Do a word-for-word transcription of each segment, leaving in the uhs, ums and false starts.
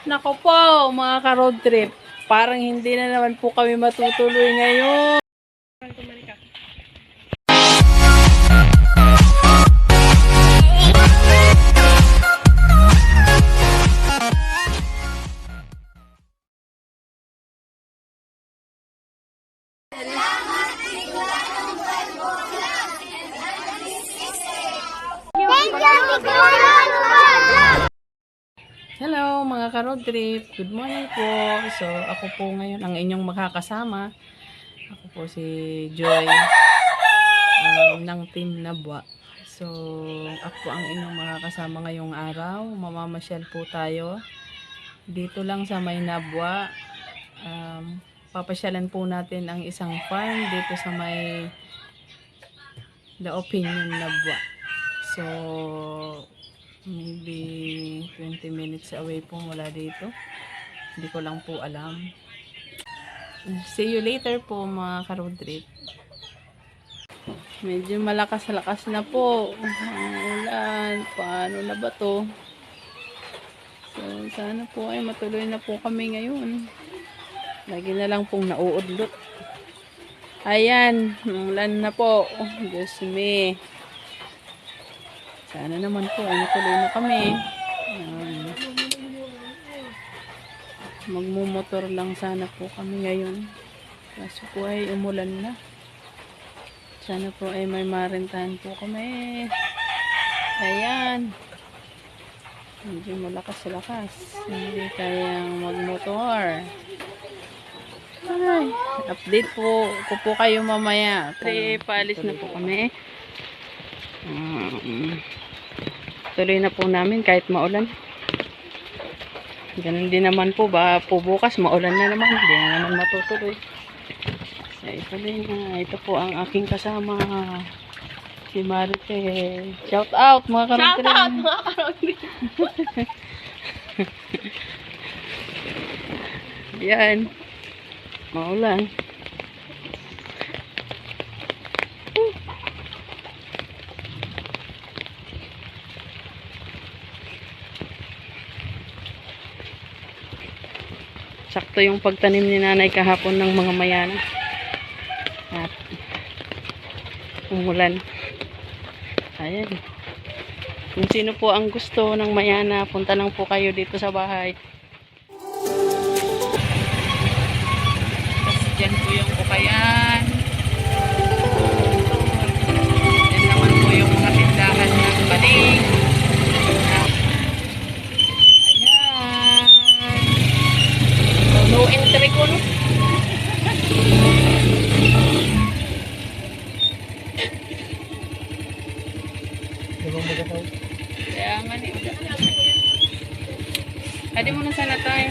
Nako po, mga ka-road trip. Parang hindi na naman po kami matutuloy ngayon. Hello, mga ka-road trip. Good morning po. So, ako po ngayon ang inyong makakasama. Ako po si Joy, um, ng Team Nabua. So, ako po ang inyong makakasama ngayong araw. Mamamasyal po tayo dito lang sa may Nabua. Um, papasyalan po natin ang isang farm dito sa may La Opinion, Nabua. So, maybe twenty minutes away po mula dito. Hindi ko lang po alam. See you later po, mga ka-road trip. Medyo malakas-lakas na po ang ulan. Paano na ba 'to? So, sana po ay matuloy na po kami ngayon. Lagi na lang pong nauudlot. Ayan, umulan na po. Oh, Diyos me. Sana naman po ay matuloy na kami. Um, magmumotor lang sana po kami ngayon. Kaso po ay umulan na. Sana po ay may marentahan po kami. Ayan. Medyo malakas-lakas. Hindi kayang magmotor. Ay, update po ko po kayo mamaya. Pre, paalis na po kami. Um, tuloy na po namin kahit maulan. Ganun din naman po, ba po bukas maulan na naman, hindi na naman matutuloy. So, ito din, ah, ito po ang aking kasama, si Marites. Shout out, mga ka-road trip. Shout out, mga ka-road trip. Yan. Maulan. Sakto yung pagtanim ni Nanay kahapon ng mga mayana. At umulan. Ayan. Kung sino po ang gusto ng mayana, punta lang po kayo dito sa bahay. Tapos dyan po yung ukayan. Yan naman po yung mga tindahan ng baling. Ayan. No entry ko, no? Kaya nga ni. Pwede muna sana tayo.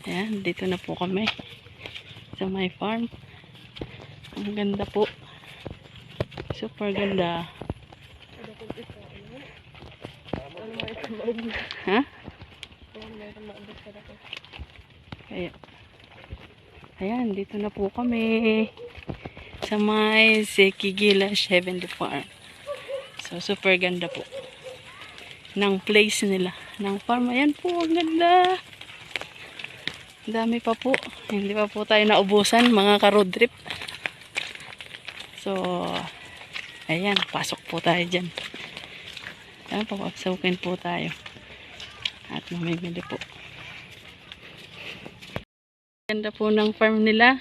Ayan, dito na po kami sa my farm. Ang ganda po. Super ganda. Ha? Ayan. Ayan, dito na po kami sa may Sekigila Seventy Farm. So, super ganda po ng place nila, ng farm. Ayan po, ang ganda. Dami pa po. Hindi pa po tayo naubusan, mga ka-road trip. So, ayan, pasok po tayo dyan. Ayan, papasukin po tayo. At mamimili po. Ganda po ng farm nila.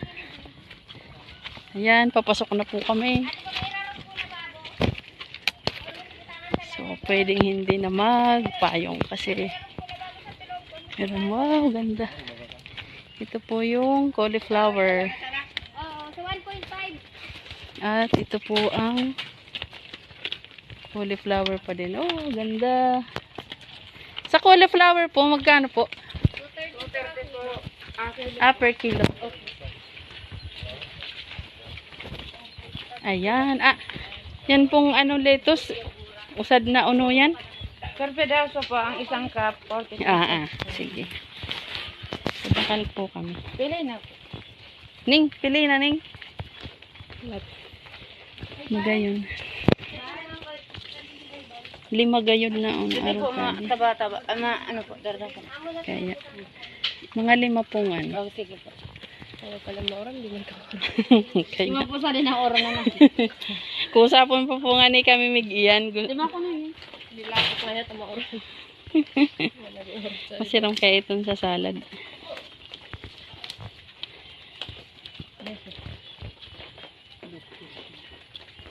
Ayan, papasok na po kami. So, pwedeng hindi na magpayong kasi, pero wow, ganda. Ito po yung cauliflower. Oo, sa one point five. At ito po ang cauliflower pa din. Oh, ganda. Sa cauliflower po, magkano po? Two thirty po. Ah, per kilo. Ayan. Ah, yan pong ano, lettuce. Usad na uno yan? Per pedaso po, ang isang cup, forty pesos. Ah, ah. Sige. Sabakal po kami. Pili na po. Ning, pili na, Ning. What? Magayon. Lima gayon na ang Hindi po, ma-, taba-taba. Ah, ma-, ano po, darating po. Kaya. Mga lima po nga. Oh, sige po. Kaya pala mauran, di man ka. Kaya. Lima po sa din ang oran na na. Kusa po po nga ni kami mig-iyan. Gu- Lima ko na yun. Hindi lang po kaya ito mauran. Wala rin oran sa Masirang kaya itong sa salad.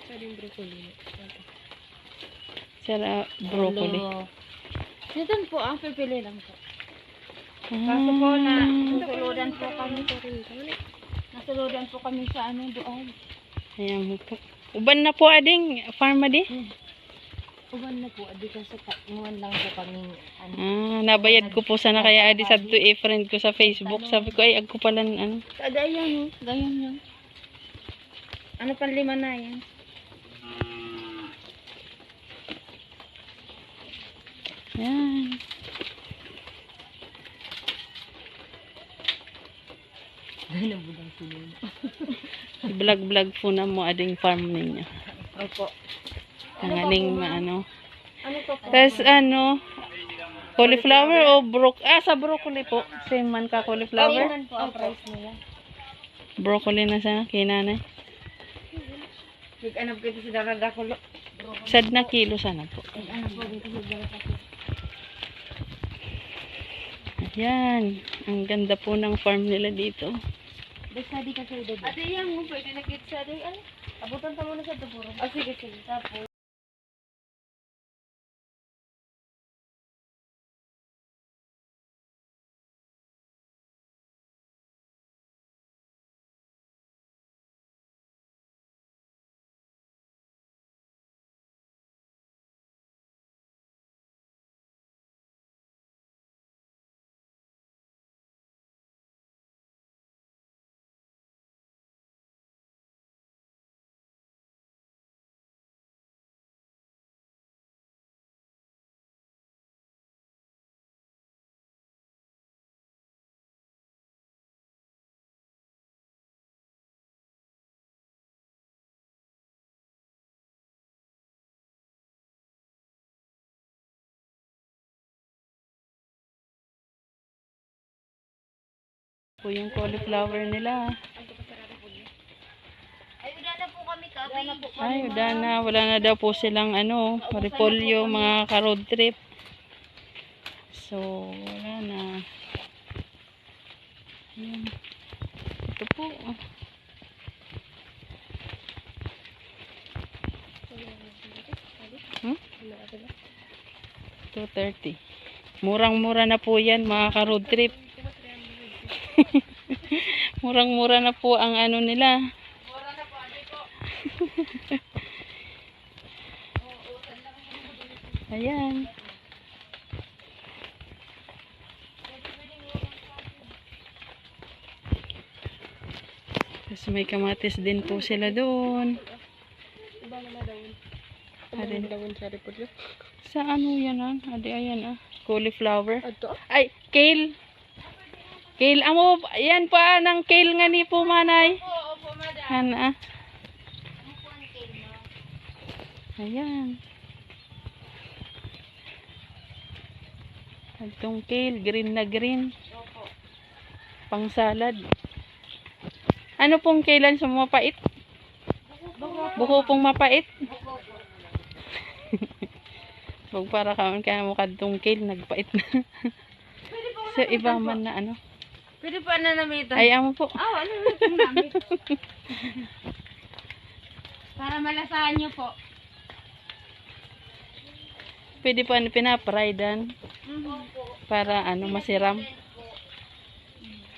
Pwedeng broccoli. Sila broccoli. Hello. Ito po, ah, pipili lang po. Kaso po na, Ah. nasuludan po kami. Nasuludan po kami sa ano doon. Ayan po. Uban na po ading farm adi? Hmm. Uban na po, adi kasi ka-, nguan lang po kami, ano. Ah, nabayad ko po sana kaya adi sa to, eh, friend ko sa Facebook. Sabi ko, "Ay, agko pala, ano." Kagaya, no? Gaya niya. Ano pang lima na yan? Yan. Dahil ang budang tulog. I-vlog-vlog po na mo ading farm ninyo. Opo. Ang aning maano. Ano to po? Tas ano, cauliflower o broc-, ah, sa broccoli po. Same man ka cauliflower. Same man po ang price nila. Broccoli na sana, kinanay. Nag-anap kita sa daraga ko, lo. Sad na kilo sana po. Nag-anap ko dito sa daraga ko. Ayan. Ang ganda po ng farm nila dito. Basta di ka sa edad. Ate, yan mo, pwede na kita sa edad. Ay, abutan ka muna sa duburo. Ah, sige, sige. Tapos, Po yung cauliflower nila. Ay, uda na po kami, kape. Ay, uda na. Wala na daw po silang, ano, repolyo, mga ka-road trip. So, wala na. Ayan. Ito po. Hmm? Two thirty. Murang-mura na po yan, mga ka-road trip. Murang-mura na po ang ano nila. Ayan. Tapos may kamatis din po sila doon. Iba naman daw. Ano yung daw sa repolyo? Sa ano yan, ah? Adi, ayan, ah. Cauliflower. Ito? Ay, kale. Kale. Amo, yan pa, ng kale nga ni po, manay. Opo, opo, madam. Yan, ah. Ayan. Itong kale, green na green. Pang salad. Ano pong kale yan sa mapait? Buko pong mapait. Pag para kaon kaya mo kadtong kale, nagpait na. Sa iba man na ano. Pwede po na namitan. Ay, amo po. Ah, ano na itong namit? Para malasahan niyo po. Pwede po, ano, pinapridan. Mhm. Para, ano, masiram.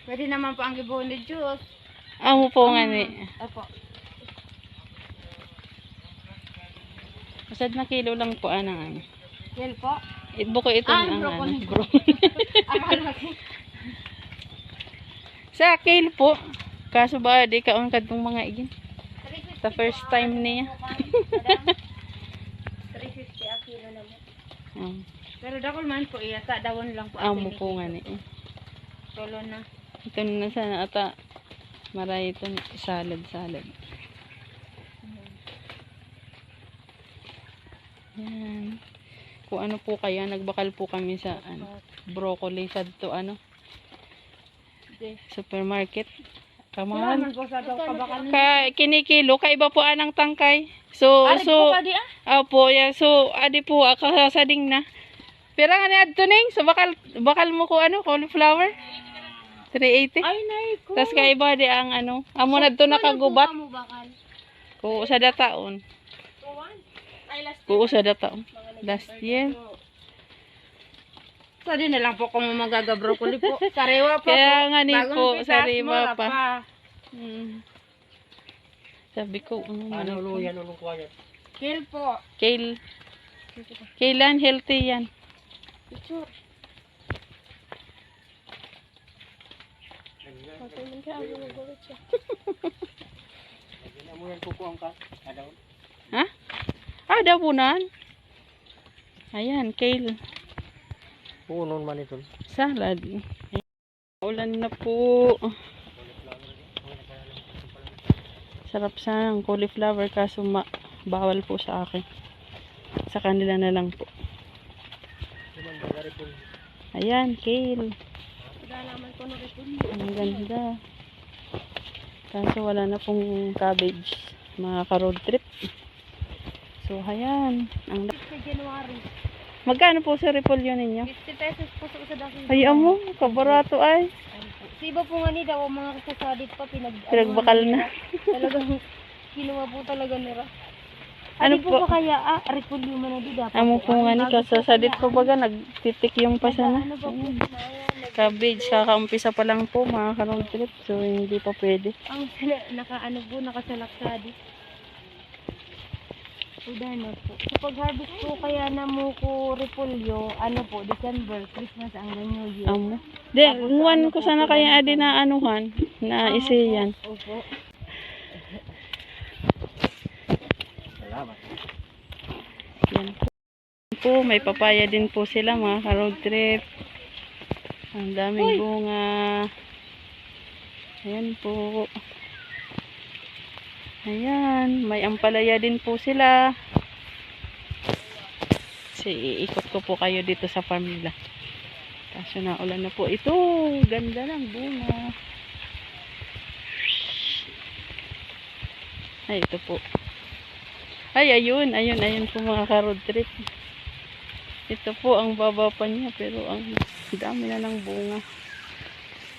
Pwede naman po ang gibuhon ni juice. Amo po nga ni. Opo. Masad na kilo lang po, anang ano. Kale po? It, buko ito. Ah, ang broccoli. Ano, bro. Akala ko. Sa kale po. Kaso ba, di kaon kadtong mga igin. Sa first time niya. Three fifty ang kilo na mo. Um. Pero dakol man po iya, sa dawon lang po. Amo po nga ni, eh. Solo na. Ito na sana ata. Maray ito, salad, salad. Mhm. Yan. Kung ano po kaya, nagbakal po kami sa, ano, broccoli sa to, ano, supermarket. Kamahal. Ka, kinikilo, kaiba po anang tangkay. So, so, opo, yeah. So, adi po, ah, kasasading na. Pero nga ni adto ning, so bakal, bakal mo ko ano, cauliflower? Three eighty. Ay, nay ko. Tas kaiba di ang ano, amo na adto nakagubat. Ko sa dataon. Ko sa dataon. Last year. Sa di na lang po kung magaga broccoli po. Sariwa pa po. Kaya nga ni po, sariwa pa. Mm. Sabi ko, ano, ano, ano yan, ano po yan? Kale po. Kale. Kale yan, healthy yan. Picture. Ano yan? Ano yan po po ang ka-, ano? Ha? Ah, dabunan. Ayan, kale. Puno naman ito. Salad. Ulan na po. Sarap sana ang cauliflower, kaso ma-, bawal po sa akin. Sa kanila na lang po. Ayan, kale. Ang ganda. Kaso wala na pong cabbage, mga ka-road trip. So, ayan. Ang Sa January. Magkano po sa repolyo ninyo? Fifty pesos po sa isa dahil. Ay, amo, kabarato ay. Ayun po. Sa iba po nga ni daw, ang mga kasasadit pa, pinag-, Pinagbakal ano, na. Talagang kinuha po talaga nila. Ano Ano po po? Ba kaya, ah, repolyo man na di dapat Amo po. Po nga ni, kasasadit po baga, nagtitik yung pasa na. Ano pa po, Ayan. Cabbage, kakaumpisa pa lang po, mga ka-road trip. So, hindi pa pwede. Ang sila, naka, ano po, nakasalaksadit. Uda na po. Sa pag-harvest po kaya na mo ko repolyo, ano po, December, Christmas, hanggang New Year. Amo. Then, Tapos, nguan ano ko po, sana kaya adi na anuhan, na Amo isiyan. Po. Opo. Salamat. Yan po. Po, may papaya din po sila, mga ka-road trip. Ang daming bunga. Ayan po. Ayan, may ampalaya din po sila. Kasi iikot ko po kayo dito sa farm nila. Kaso naulan na po. Ito, ganda ng bunga. Ay, ito po. Ay, ayun, ayun, ayun po, mga ka-road trip. Ito po ang baba pa niya, pero ang dami na ng bunga.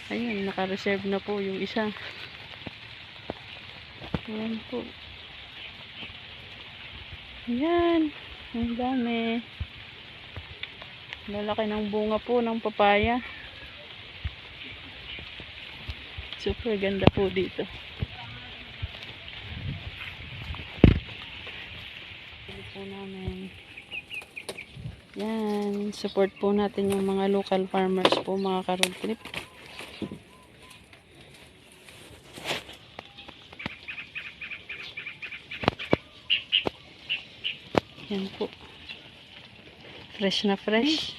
Ayun, naka-reserve na po yung isa. Ayan po. Ayan, ang dami. Lalaki ng bunga po ng papaya. Super ganda po dito. Pili po namin. Yan, support po natin yung mga local farmers po, mga ka-road trip. Yan po. Fresh na fresh.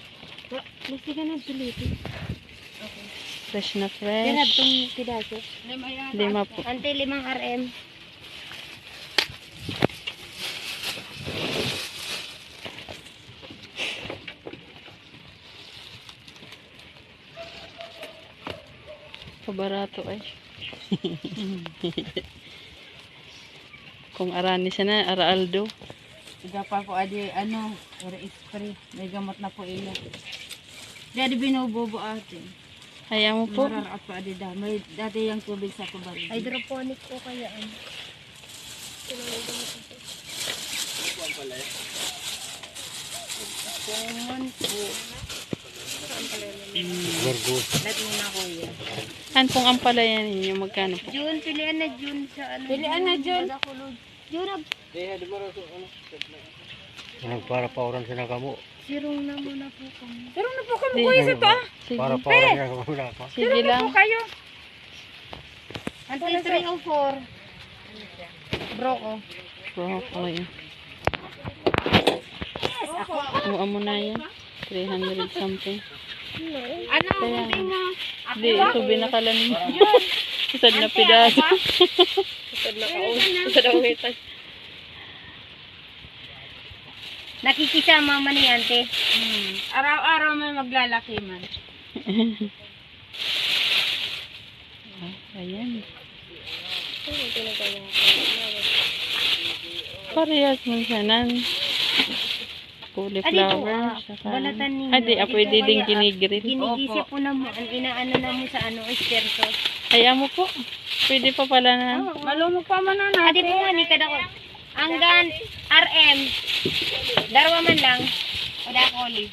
Wa-, gusto ka na tulitin. Fresh na fresh. Pero itong pidaso. Lima po. Ante, limang R M. Kabarato ay. Kung arani sana, ara aldo. Iga pa po adi, ano, ara spray. May gamot na po ilo. Di adi binububo ate. Ay, amo po. Mararapat pa adi da. May dati yung tubig sa tuban. Hydroponic po kaya, ano. Common po. Wargo. Let mo na, kuya. An pong ampalaya ninyo, magkano po? June, pilian na June sa ano. Pilian na June. June na. Nagpara pa oran sa nakamo. Sirong na muna po kami. Sirong na po kami, kuya, sa to, ah. Sige. Para pa oran na kamo na pa. Sige lang. Sirong na po kayo. Ante three oh four. Broko. Broko, yun. Oo, amo na yan. Three hundred something. Ano, kaya, hindi mo? Di, ito binakalan mo. Isad na pidaso. Isad na kaon. Isad na uhitan. Nakikisama man yan, te. Hmm. Araw-araw may maglalaki man. Ah, ayan. Parehas man siya nan. Cauliflower, ah, saka balatan ninyo. Adi, ah, pwede ding ginigreen. Ginigisa po namo, an inaano namo sa ano, oyster sauce. Ay, amo po. Pwede pa pala na. Oo. Malunok pa man na. Adi po nga, ni kada ko. Anggan, R M. Darwa man lang. Kada ko li.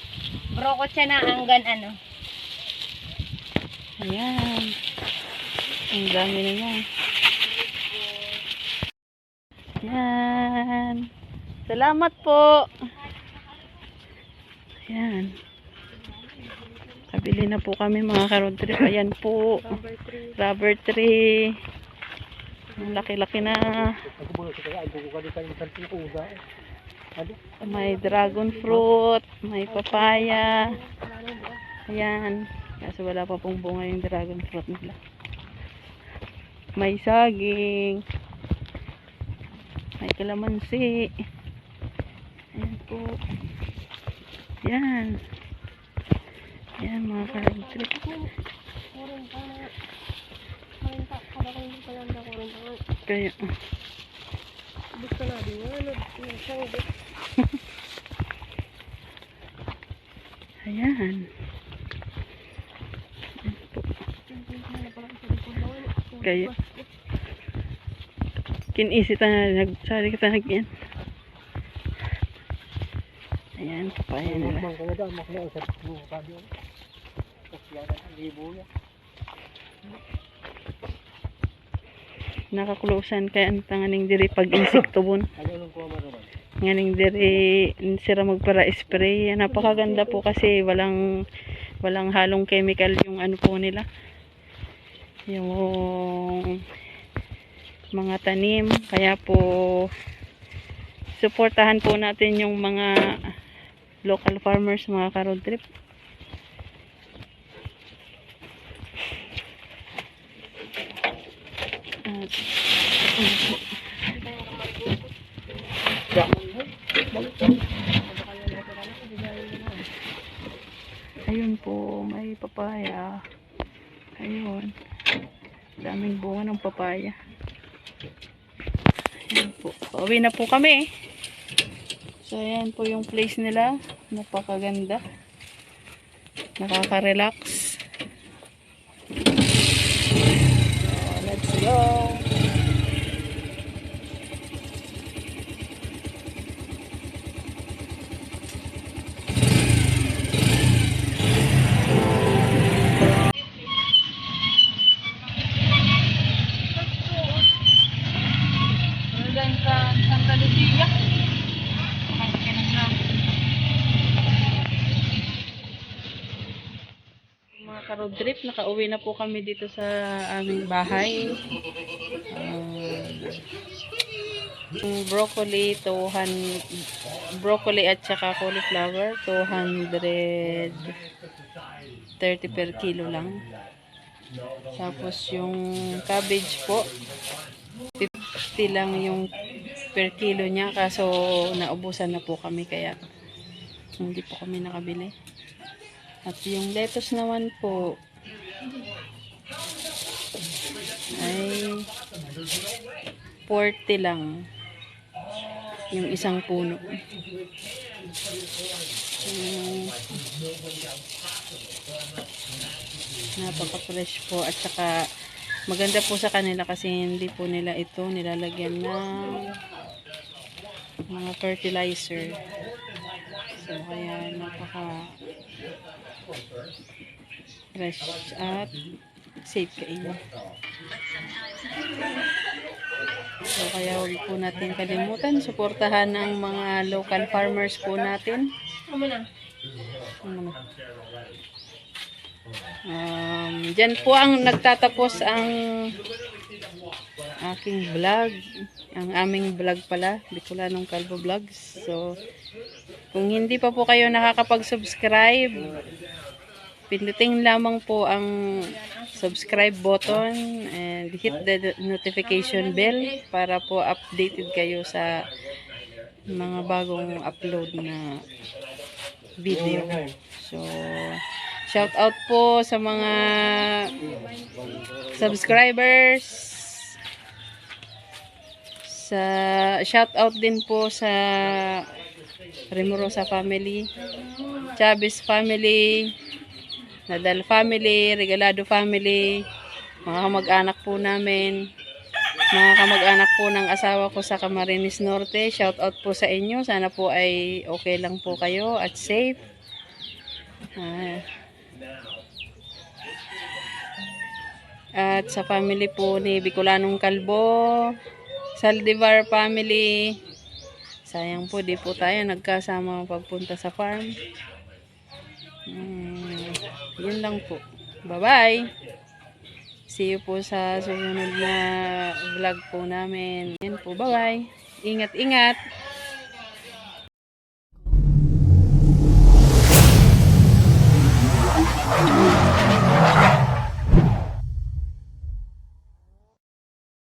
Brokot siya na anggan ano. Ayan. Ang dami na niya. Yan. Salamat po. Yan. Kabili na po kami, mga ka-road trip. Ayan po. Rubber tree. Ang laki-laki na. May dragon fruit, may papaya. Ayan. Kaso wala pa pong bunga yung dragon fruit nila. May saging. May kalamansi. Ayan po. Yan. Yan, mga ka-road trip. Kaya, ayan. Ayan po. Kaya, kinisi ta, nagsali kita nag-, yan. Ayan, papaya nila. Nakakulosan kaya ang tanganing diri pag-insekto bon. Nganing diri sira magpara-spray. Napakaganda po kasi walang, walang halong chemical yung ano po nila. Yung mga tanim. Kaya po, suportahan po natin yung mga local farmers, mga ka-road trip. At, ayun po, may papaya. Ayun. Daming bunga ng papaya. Ayan po. Pauwi na po kami. So, ayan po yung place nila. Napakaganda. Nakaka-relax. So, let's go. Mga ka-road trip, nakauwi na po kami dito sa aming bahay. Ah, yung broccoli, two hundred, broccoli at saka cauliflower, two hundred thirty per kilo lang. Tapos yung cabbage po, fifty lang yung per kilo niya, kaso naubusan na po kami, kaya hindi po kami nakabili. At yung lettuce naman po ay forty lang yung isang puno. Hmm. Napaka-fresh po at saka maganda po sa kanila kasi hindi po nila ito nilalagyan ng mga fertilizer. So, kaya napaka fresh at safe kainin. So, kaya huwag po natin kalimutan, suportahan ang mga local farmers po natin. Um, diyan po ang nagtatapos ang aking vlog, ang aming vlog pala, Bicolanong Kalbo Vlogs. So, kung hindi pa po kayo nakakapag-subscribe, pindutin lamang po ang subscribe button and hit the notification bell para po updated kayo sa mga bagong upload na video. So, shout out po sa mga subscribers. Sa, shout out din po sa Remorosa family, Chavez family, Nadal family, Regalado family, mga kamag-anak po namin, mga kamag-anak po ng asawa ko sa Camarines Norte. Shout out po sa inyo. Sana po ay okay lang po kayo at safe. Ah. At sa family po ni Bicolanong Kalbo, Saldivar family. Sayang po, di po tayo nagkasama pagpunta sa farm. Hmm, yun lang po. Bye-bye. See you po sa susunod na vlog po namin. Yan po, bye-bye. Ingat-ingat.